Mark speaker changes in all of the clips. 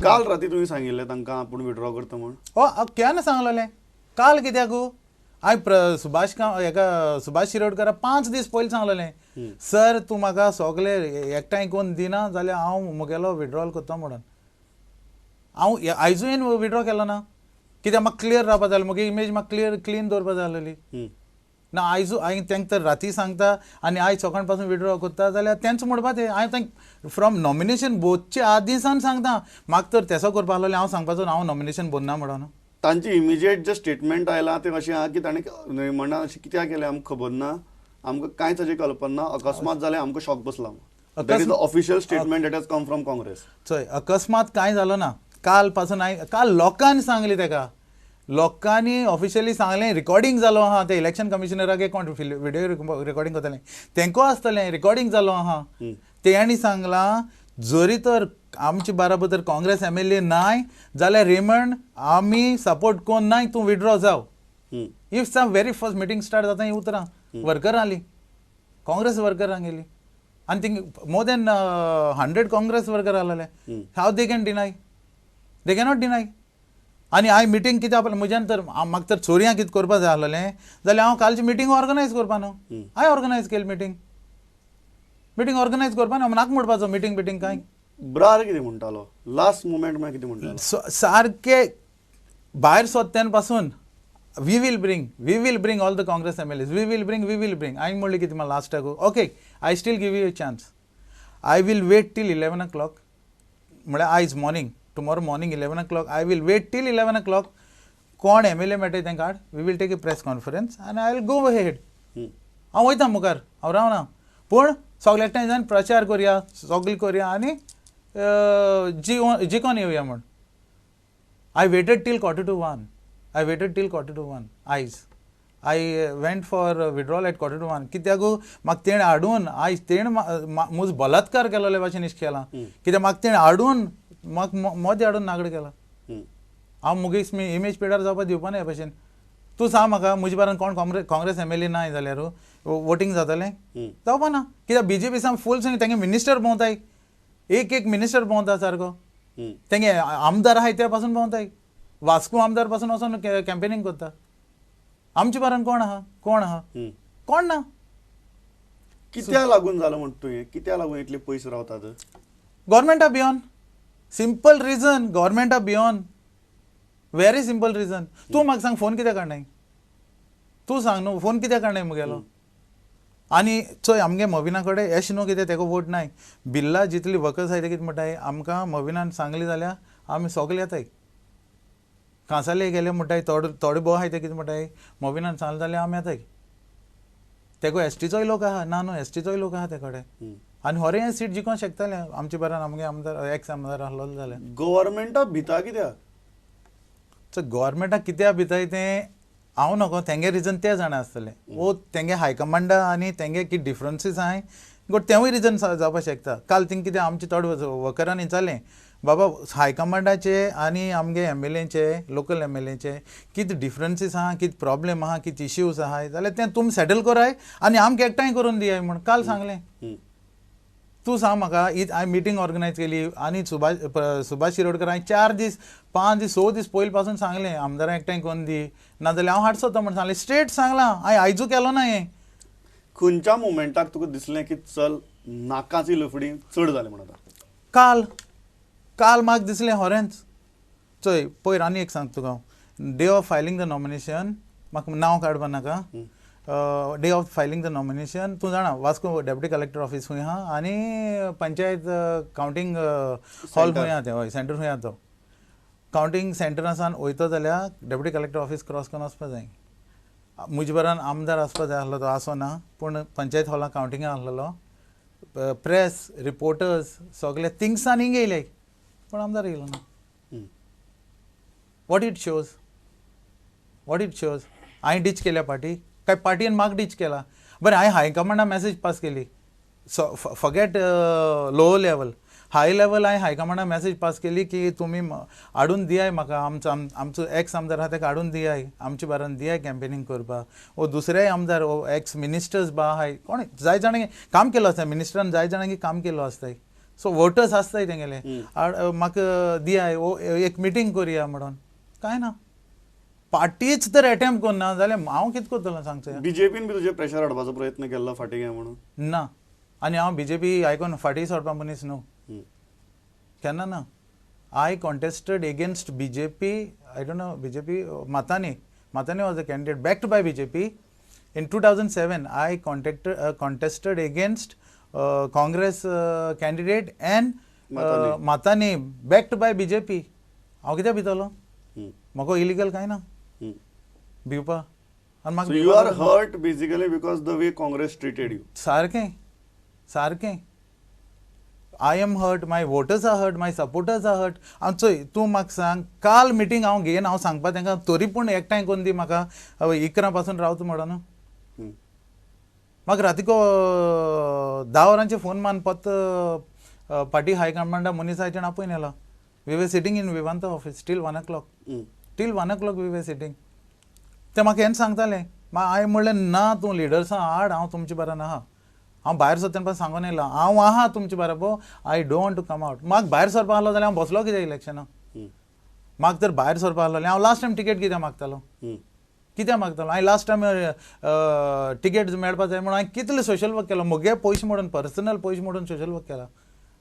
Speaker 1: काल राती तुवें सांगिल्लें तांकां आपूण विड्रॉ करता म्हूण?
Speaker 2: हय, केन्ना सांगलेलें. काल कित्याक हांवें सुभाष हेका सुभाष शिरोडकारा 5 दीस पयलीं सांगलेलें, सर तूं म्हाका सगळे एकठांय करून दिना जाल्यार हांव म्हगेलो विड्रॉल करता म्हणून. हांव आयजूय विड्रॉ केलो ना, कित्याक म्हाका क्लियर रावपा जाय, म्हगे इमेज म्हाका क्लियर क्लीन दवरपा जाय आसलेली. ना आयजू हांवें तांकां तर राती सांगता आनी आयज सकाळ पासून विड्रॉ करता जाल्यार तेंच म्हणपा तें. हांवें तांकां फ्रॉम नॉमिनेशन बोधचे आदीं सावन सांगता, म्हाका तर तेसो करपा आसलेलें हांव सांगपाचो हांव नॉमिनेशन भरना म्हणून.
Speaker 1: तांचे इमिजिएट जे स्टेटमेंट आयलां तें अशें आहा की ताणें म्हणणा अशें कित्याक केलें आमकां खबर ना, आमकां कांयच हाची कल्पना ना, अकस्मात जालें आमकां शॉक बसला. That is the official statement that has come from Congress.
Speaker 2: चोय, अकस्मात कांय जालो ना. काल पासून हांवें काल लोकांनी सांगली ताका, लोकांनी ऑफिशियली सांगलें, रिकॉर्डिंग जालो आहा. ते इलेक्शन कमिशनराक कोण व्हिडियो रिकॉर्डिंग करतलें तेंको आसतलें, रिकॉर्डिंग जालो आहा. तेणी सांगलां जरी तर आमचे बाराबर तर काँग्रेस एमएलए नाय जाल्यार रेमंड आमी सपोर्ट कोण नाय, तूं विड्रॉ जाव. If some very first meeting start जाता ही उतरां वर्करां आली, काँग्रेस वर्करां गेली आनी thing more than 100 Congress worker आसलेले. How they can deny? They cannot deny. आनी हांवें मिटींग कित्याक म्हज्यान तर म्हाका तर चोरयां कितें करपा जाय आसलेलें जाल्यार हांव कालची मिटींग ऑर्गनायज करपा न्हू. हांवें ऑर्गनायज केली मिटींग, मिटींग ऑर्गनायज करपा न्हू, नाका म्हणपाचो मिटींग बिटींग कांय.
Speaker 1: ब्रार कितें म्हणटालो लास्ट मुमेंट मागीर कितें म्हणटालो?
Speaker 2: सारके भायर सोदत्यान पासून we will bring, we will bring all the Congress MLAs, we will bring, we will bring. हांवें म्हणलें कितें म्हाका लास्टाक, okay I still give you a chance, I will wait till 11 o'clock, म्हळ्यार आयज morning, tomorrow morning 11 o'clock I will wait till 11 o'clock. कोण MLA मेळटा तेंकां हाड, we will take a press conference आनी I will go ahead. हांव वयता मुखार, हांव रावना, पूण सगळे एकठांय जावन प्रचार करया, सगळें करया आनी जिकोन येवया म्हूण. I waited till 12:45. I waited till 12:45 आयज. I went for withdrawal at 12:45. कित्याक म्हाका तेणें हाडून आयज तेणें म्हजो बलात्कार केलोले भाशेन इश्ट केला. कित्याक म्हाका तेणें हाडून म्हाका मदें हाडून नागड केला. हांव मुगे इमेज पेडार जावपा दिवपा ना हे भाशेन. तूं सांग म्हाका म्हजे बारान कोण काँग्रेस एमएलए ना जाल्यार वोटींग जातलें? जावपा ना. कित्याक बीजेपी सावन फूल संग तेंगे मिनिस्टर भोंवताय, एक एक मिनिस्टर भोंवता सारको, तेंगे आमदार आहाय ते पासून भोंवताय, वास्को आमदार पासून वचोन कॅम्पेनिंग करता. आमचे बारान कोण आहा? कोण आहा? कोण ना.
Speaker 1: कित्याक लागून जालां म्हणटा तुवें? कित्याक लागून इतले पयस रावतात?
Speaker 2: गव्हर्मेंटा भियोन. सिंपल रिजन, गव्हर्मेंटा भियोन, व्हेरी सिंपल रिजन. तूं म्हाका सांग फोन कित्याक काडनाय? तूं सांग न्हू फोन कित्याक काडनाय मुगेलो? आनी चोय आमगे मविना कडेन एश न्हू कितें तेका वोट नाय, बिल्ला जितली वर्कर्स आहाय ते कितें म्हणटाय आमकां मविनान सांगली जाल्यार आमी सगळे येताय. कांसाले गेले म्हणटाय, थोडे भोव आहाय ते कितें म्हणटाय मविनान सांगलें जाल्यार आमी येताय. तेका एसटीचोय लोक आहा ना न्हू, एसटीचोय लोक आहा ते कडेन आनी होरे हें सीट जिखोंक शकताले आमचे बरान आमगे आमदार एक्स आमदार आसलो जाल्यार.
Speaker 1: गव्हर्मेंटाक भिता कित्याक?
Speaker 2: सो गव्हर्मेंटाक कित्याक भिताय तें हांव नको, तेंगे रिजन ते जाणा आसतले, वो तेंगे हायकमांडा आनी तेंगे कितें डिफरन्सीस आहाय बट तेवूय रिजन जावपाक शकता. काल थिंग कितें आमचे थोडे वर्करांनी विचारलें, बाबा हायकमांडाचे आनी आमगे एमएलएचे लोकल एमएलएचे कितें डिफरन्सीस आहा, कितें प्रॉब्लेम आहा, कितें इश्यूज आहाय जाल्यार तें तुमी सेटल कराय आनी आमकां एकठांय करून दियाय म्हूण काल सांगलें. तूं सांग म्हाका, हांवें मिटींग ऑर्गनायज केली आनी सुभाष शिरोडकर हांवें 4 दीस 5 दीस 6 दीस पयलीं पासून सांगलें आमदारां एकठांय करून दी, नाजाल्यार हांव हाडसो म्हूण सांगलें, स्ट्रेट सांगलां, हांवें आयजू केलो ना हें.
Speaker 1: खंयच्या मुमेंटाक तुका दिसलें की चल नाकाची लफडी चड जालें म्हणून?
Speaker 2: काल काल म्हाका दिसलें खरेंच. चोय पयर आनी एक सांगता तुका हांव, day of filing the nomination म्हाका नांव काडपा नाका, day of filing the nomination तूं जाणा वास्को डेप्युटी कलेक्टर ऑफिस खंय आहा आनी पंचायत कावंटींग हॉल खंय आहा तें, हय सेंटर खंय आहा तो कावंटींग सेंटरा सावन वयतो जाल्यार डेप्युटी कलेक्टर ऑफिस क्रॉस करून वचपा जाय. म्हजे बरान आमदार आसपा जाय आसलो तो आसो ना, पूण पंचायत हॉलान कावंटिंगा आसलेलो, प्रेस रिपोर्टर्स सगळे थिंग्सान हिंग येयले पूण आमदार येयलो ना. What it shows? What it shows? हांवें डीच केल्या पार्टी काय पार्टीन म्हाका डीच केला? बरें हांवें हायकमांडा मॅसेज पास केली, so forget low level, high level हांवें हायकमांडा मॅसेज पास केली की तुमी हाडून दियाय म्हाका, आमचो आमचो एक्स आमदार आहा तेका हाडून दियाय, आमचे बारान दियाय कॅम्पेनींग करपाक, वो दुसरेय आमदार वो एक्स मिनिस्टर्स बा आहाय कोण जाय जाणांनी काम केलो आसता, मिनिस्टरान जाय जाणांनी काम केलो आसताय, सो वोटर्स आसताय तेंगेले म्हाका दिया एक मिटींग करुया म्हणून कांय ना. पार्टीच तर एटेम्प्ट करना जाल्यार हांव कितें करतलो सांगचें.
Speaker 1: बीजेपीन बी तुजेर प्रेशर हाडपाचो प्रयत्न केल्लो फाटीं घे म्हणून?
Speaker 2: ना, आनी हांव बीजेपी आयकून फाटीं सरपा मनीस न्हू, केन्ना ना. I contested against BJP, I don't know BJP, Matani, Matani was a candidate backed by BJP. In 2007 I contested against Congress candidate and Matani backed by BJP. हांव कित्याक भितलो? म्हाका इलिगल कांय ना भिवपा.
Speaker 1: आनी you are hurt basically because the way Congress treated you.
Speaker 2: सारकें सारकें. I am hurt, my voters are hurt, my supporters are hurt. आनी चोय तूं म्हाका सांग, काल मिटींग हांव घेन हांव सांगपा तांकां तरी पूण एकठांय करून दी म्हाका 11 पासून रावता म्हणून. म्हाका रातीको 10 वरांचे फोन मान पत्त पार्टी हायकमांडा मनीसाचें आपोवन येयला. We were sitting in Vivanta office till 1 o'clock. Till 1 o'clock we were sitting. ते म्हाका हें सांगताले. हांवें म्हणलें ना, तूं लिडर्सां हाड, हांव तुमचे बरा ना. हांव भायर सरता तेन्ना सांगून येयला हांव आहा तुमचे बराबर, I don't want to come out. म्हाका भायर सरपा आहलो जाल्यार हांव बसलो कित्याक इलेक्शनाक? म्हाका तर भायर सरपा आहलो हांव लास्ट टायम टिकेट कित्याक मागतालो? कित्याक मागतालो? हांवें लास्ट टायम टिकेट मेळपा जाय म्हणून हांवें कितले सोशल वर्क केलो, म्हगे पयशे मोडून, पर्सनल पयशे मोडून सोशल वर्क केला.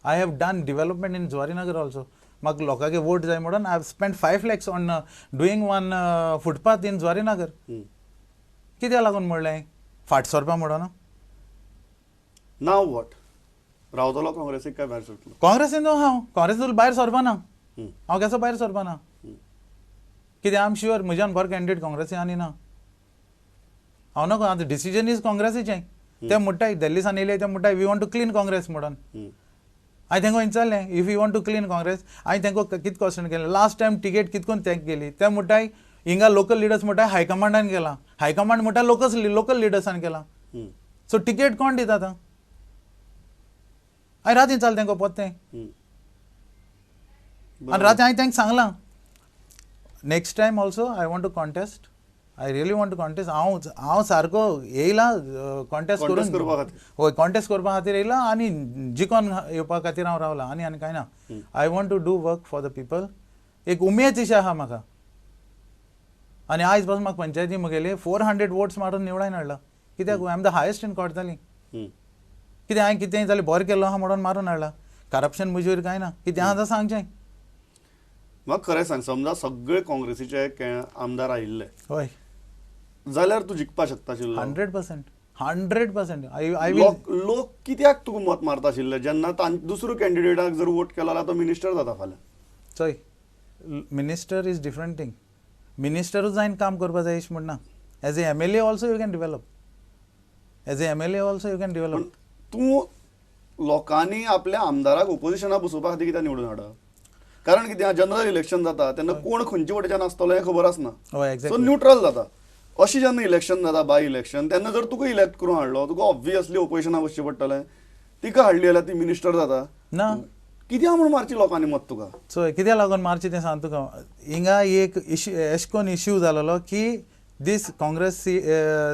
Speaker 2: I have done development in Zuarinagar also. म्हाका लोकांचे वोट जाय म्हणून I have spend 5 lakhs on doing one footpath in Zuarinagar. कित्याक लागून म्हणलें फाट सरपा म्हणून?
Speaker 1: नाव what रावतलो काँग्रेसीक काय भायर सरतलो?
Speaker 2: काँग्रेसीन हांव काँग्रेसीन भायर सरपा ना, हांव केसो भायर सरपा ना. कित्याक I am sure म्हज्यान बरो कॅन्डिडेट काँग्रेसी आनी ना. हांव नको, आतां डिसिजन is काँग्रेसीचें. ते म्हणटाय दिल्ली सान येयले ते म्हणटाय we want to clean Congress म्हणून. हांवें तांकां विचारलें if you want to clean Congress, हांवें तांकां कितें क्वेश्चन केलें लास्ट टायम टिकेट कितें करून तांकां गेली? ते म्हणटाय हिंगा लोकल लिडर्स म्हणटाय हायकमांडान केला, हायकमांड म्हणटा लोकल लिडर्सान केला. सो टिकेट कोण दिता आतां? हांवें रातीं चाल तांकां पोत्तें आनी रातीं हांवें तांकां सांगलां next time also I want to contest, I really want to contest. हांव हांव सारको येयला कॉन्टेस्ट करून, हय कॉन्टेस्ट करपा खातीर येयला आनी जिकोन येवपा खातीर हांव रावला आनी आनी कांय ना. I want to do work for the people. एक उमेद अशी आहा म्हाका. आनी आयज पासून म्हाका पंचायती म्हगेली 400 वोट्स मारून निवडायन हाडला. कित्याक? I am the highest in Cortalim. कितें हांवें कितेंय जाल्यार बरें केल्लो आहा म्हणून मारून हाडला. करप्शन म्हजेर कांय ना, कितें आहा सांगचें.
Speaker 1: म्हाका खरें सांग, समजा सगळे काँग्रेसीचे आमदार आयिल्ले
Speaker 2: हय
Speaker 1: जाल्यार तूं जिखपा शकता आशिल्लो?
Speaker 2: 100%, 100%.
Speaker 1: लोक कित्याक तुका मत मारता आशिल्ले जेन्ना दुसरो कॅन्डिडेटाक जर वोट केलो जाल्यार तो मिनिस्टर जाता फाल्यां?
Speaker 2: चोय, minister is different thing. मिनिस्टरूच जायन काम करपा जाय अशें म्हणना. As a MLA also you can develop, as a MLA also you can develop.
Speaker 1: तूं लोकांनी आपल्या आमदाराक ओपोजिशनाक बसोवपा खातीर कित्याक निवडून हाडप? कारण कितें, जनरल इलेक्शन जाता तेन्ना कोण खंयचे वटेच्यान आसतलो हें खबर आसना, सो न्यूट्रल जाता. अशें जेन्ना इलेक्शन जाता बाय इलेक्शन तेन्ना जर तुका इलेक्ट करून हाडलो तुका ऑब्वियसली ओपोजिशनाक बसचें पडटलें. तिका हाडली जाल्यार ती मिनिस्टर जाता
Speaker 2: ना.
Speaker 1: कित्याक म्हूण मारची लोकांनी मत तुका?
Speaker 2: चोय कित्याक लागून मारची तें सांग तुका. हिंगा एक इश्यू एशें कोन्न इश्यू जालोलो की this Congress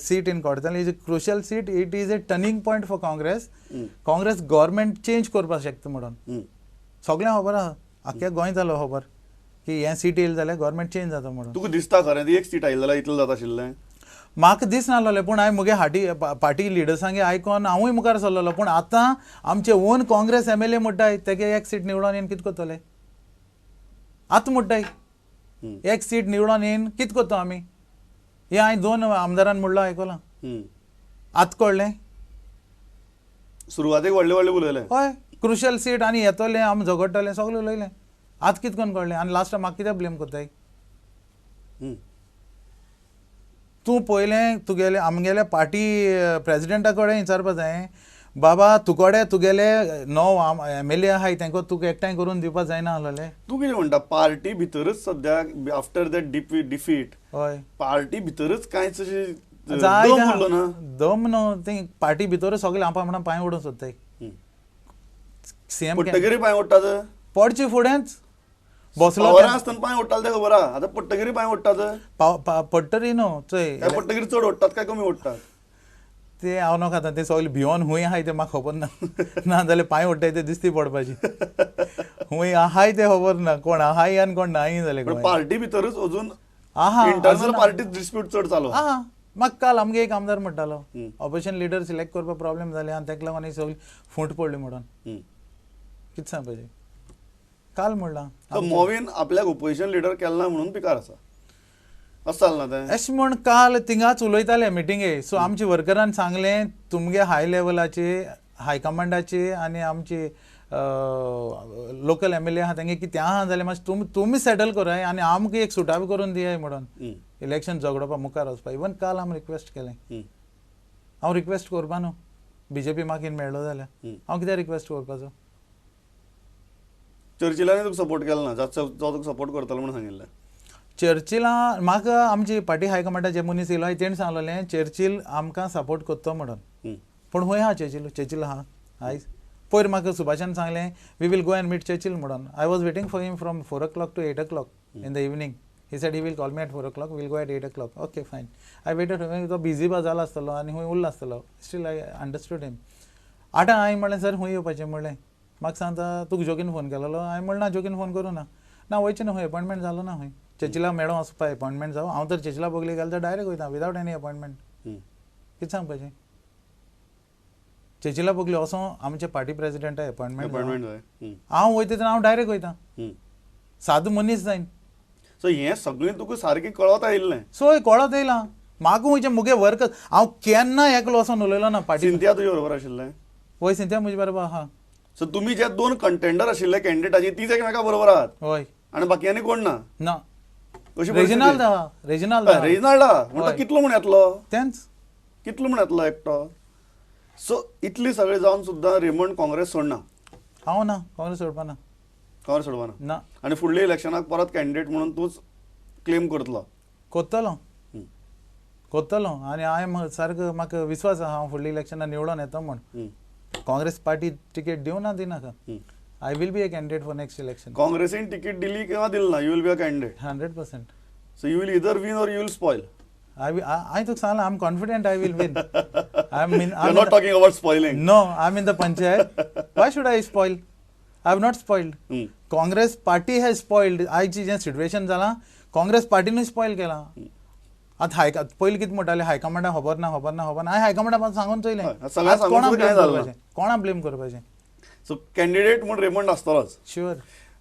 Speaker 2: seat in Cortalim is a crucial seat. It is a turning point for Congress. Congress government change करपाक शकता म्हणून सगळ्यांक खबर आहा, आख्ख्या गोंय जालो खबर की हें सीट येयलें जाल्यार गव्हर्मेंट चेंज जाता म्हणून.
Speaker 1: तुका दिसता खरें ती एक सीट आयली जाल्यार इतलें जाता आशिल्लें?
Speaker 2: म्हाका दिसनासलें, पूण हांवें म्हगे हाटी पार्टी लिडर्सांगे आयकोन हांवूय मुखार सरलेलो. पूण आतां आमचे ओन काँग्रेस MLA म्हणटाय तेगे एक सीट निवडोन येवन कितें करतले? आतां म्हणटाय एक सीट निवडोन येवन कितें करता आमी? हें हांवें 2 आमदारान म्हणलो आयकलां. आतां कळ्ळें?
Speaker 1: सुरवातेक व्हडले व्हडले उलयले,
Speaker 2: हय क्रुशल सीट आनी येतलें आमी झगडटलें सगळें उलयलें. आतां कितें करून कळ्ळें? आनी लास्टाक म्हाका कित्याक ब्लेम करताय तूं? पयलें तुगेलें आमगेल्या पार्टी प्रेजिडेंटा कडेन विचारपा जाय, बाबा तुकडे तुगेले 9 MLA आहाय तांकां तुका एकठांय करून दिवपा जायना आसलें.
Speaker 1: तूं कितें म्हणटा, पार्टी भितरच सद्याक आफ्टर that defeat
Speaker 2: हय
Speaker 1: पार्टी भितरच कांयच अशें
Speaker 2: दम न्हू, ती पार्टी भितरच सगळे आपा म्हणून पांय ओडूंक सोदताय. सीएम
Speaker 1: पडटकीर पांय ओडटात,
Speaker 2: पडचे फुडेंच बसलो
Speaker 1: आसतना पांय ओडटाले तें खबर आहा, आतां पडटकीर पांय ओडटात.
Speaker 2: पडटरी न्हू, चोय
Speaker 1: पडटकीर चड ओडटात काय कमी ओडटात?
Speaker 2: ते हांव न्हू आतां ते सगळे भियोन हुंय आहाय ते म्हाका खबर ना. ना जाल्यार पांय ओडटाय ते दिसती पडपाची. हुंय आहाय ते खबर ना, कोण आहाय आनी कोण नाय जाले.
Speaker 1: पार्टी भितरूच अजून आहा इंटरनल पार्टी डिस्प्यूट चड चालू
Speaker 2: आहा. म्हाका काल आमगे एक आमदार म्हणटालो ऑपोजिशन लिडर सिलेक्ट करपाक प्रॉब्लेम जाले आनी ताका लागून सगळी फूट पडली म्हणून. कितें सांगपाचें काल म्हणलां
Speaker 1: मोवीन आपल्याक ऑपोजिशन लिडर केला ना म्हणून पिकार आसा अशें चलना तें.
Speaker 2: अशें म्हण काल थिंगाच उलयताले मिटिंगे. सो आमचे वर्करान सांगलें तुमगे हाय लेवलाचे हायकमांडाचे आनी आमचे लोकल एम एल ए आहा तेंगे कितें आहा जाल्यार मातशें तुमी सेटल कराय आनी आमकां एक सुटावी करून दियाय म्हणून इलेक्शन झगडोवपा मुखार वचपा. इवन काल आमी रिक्वेस्ट केलें. हांव रिक्वेस्ट करपा न्हू बीजेपी म्हाका मेळ्ळो जाल्यार हांव कित्याक रिक्वेस्ट करपाचो.
Speaker 1: चर्चिलान तुका सपोर्ट केलो ना, जो तुका सपोर्ट करतलो म्हणून सांगिल्लें
Speaker 2: चर्चिला. म्हाका आमची पार्टी हायकमांडाचे मनीस येयलो तेणें सांगलेलें चर्चिल आमकां सपोर्ट करतो म्हणून. पूण खंय आहा चर्चिल? चर्चिल आहा आयज. पयर म्हाका सुभाषान सांगलें we will go and meet Churchill म्हणून. I was waiting for him from 4 o'clock to 8 o'clock in the evening. He said he will call me at 4 o'clock, will go at 8 o'clock. Okay fine. I waited. तो busy बा जाला आसतलो आनी खंय उरलो आसतलो. Still I understood him. आतां हांवें म्हणलें सर खंय येवपाचें म्हणलें. म्हाका सांगता तुका जोकीन फोन केलेलो. हांवें म्हणलें ना जोकीन फोन करूं ना. ना वयचें न्हू खंय अपॉयंटमेंट जालो ना. खंय चर्चिला मेळों वचपा अपॉयंटमेंट जावं. हांव तर चर्चिला बगले गेलो तर डायरेक्ट वयता विदावट एनी अपॉयंटमेंट. कितें सांगपाचें? चर्चिला बगले वचों आमचे पार्टी प्रेसिडेंटा अपॉयंटमेंट जाय. हांव वयता तेन्ना हांव डायरेक्ट वयता. सादो मनीस जायन.
Speaker 1: सो हें सगळें तुका सारकें कळत आयिल्लें.
Speaker 2: सो कळत आयलां म्हाका. खंयचें मुगे वर्क हांव केन्ना एकलो वचोन उलयलो ना. पार्टी
Speaker 1: सिंथिया तुजे बरोबर आशिल्लें?
Speaker 2: वय सिंथिया म्हजे बरोबर आहा.
Speaker 1: सो तुमी जे दोन कंटेंडर आशिल्ले कॅन्डिडेटाचे तीच एकमेका बरोबर आहात.
Speaker 2: हय.
Speaker 1: आनी बाकी कोण ना?
Speaker 2: ना. रेजिनाल्ड आहा. रेजिनाल्ड
Speaker 1: रेजिनाल्ड आहा म्हणटा कितलो म्हण येतलो
Speaker 2: तेंच
Speaker 1: कितलो म्हण येतलो एकटो. सो इतली सगळें जावन सुद्दां रेमंड काँग्रेस सोडना.
Speaker 2: हांव ना काँग्रेस सोडपाना.
Speaker 1: काँग्रेस सोडपाना
Speaker 2: ना.
Speaker 1: आनी फुडल्या इलेक्शनाक परत कॅन्डिडेट म्हणून तूंच क्लेम करतलो?
Speaker 2: करतलो करतलो. आनी हांवें सारको म्हाका विस्वास आहा हांव फुडल्या इलेक्शनाक निवडून येता म्हण. काँग्रेस पार्टी तिकेट दिवं ना दिनाका, I will be a candidate for next election.
Speaker 1: काँग्रेसीन ticket दिली किंवा दिली ना you will be a candidate
Speaker 2: 100%.
Speaker 1: So you will either win or you will spoil.
Speaker 2: I तुका सांगलां I am confident I will win. I am in.
Speaker 1: You are not talking about spoiling.
Speaker 2: No, I am in the panchayat. Why should I spoil? I have not spoiled. Congress party has spoiled. आयची जें situation जालां Congress पार्टीनूय spoil केलां. आतां हाय पयलीं कितें म्हणटालें हायकमांडाक खबर ना खबर ना खबर ना. हांवें हायकमांडा सांगून चोयलें. कोणा ब्लेम करपाचें? कोणा ब्लेम करपाचें?
Speaker 1: सो कॅन्डिडेट म्हूण रेमंड आसतलोच
Speaker 2: शुअर.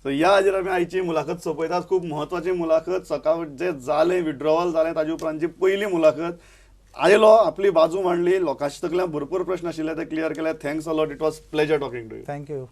Speaker 1: सो ह्या हाजेर आमी आयची मुलाखत सोंपयतात. खूब म्हत्वाची मुलाखत. सकाळ जे जालें विड्रॉवल जालें ताजे उपरांतची पयली मुलाखत. आयलो आपली बाजू मांडली, लोकांच्या तकल्यान भरपूर प्रश्न आशिल्ले ते क्लियर केले. Thanks a lot. It was pleasure talking to you.
Speaker 2: Thank you.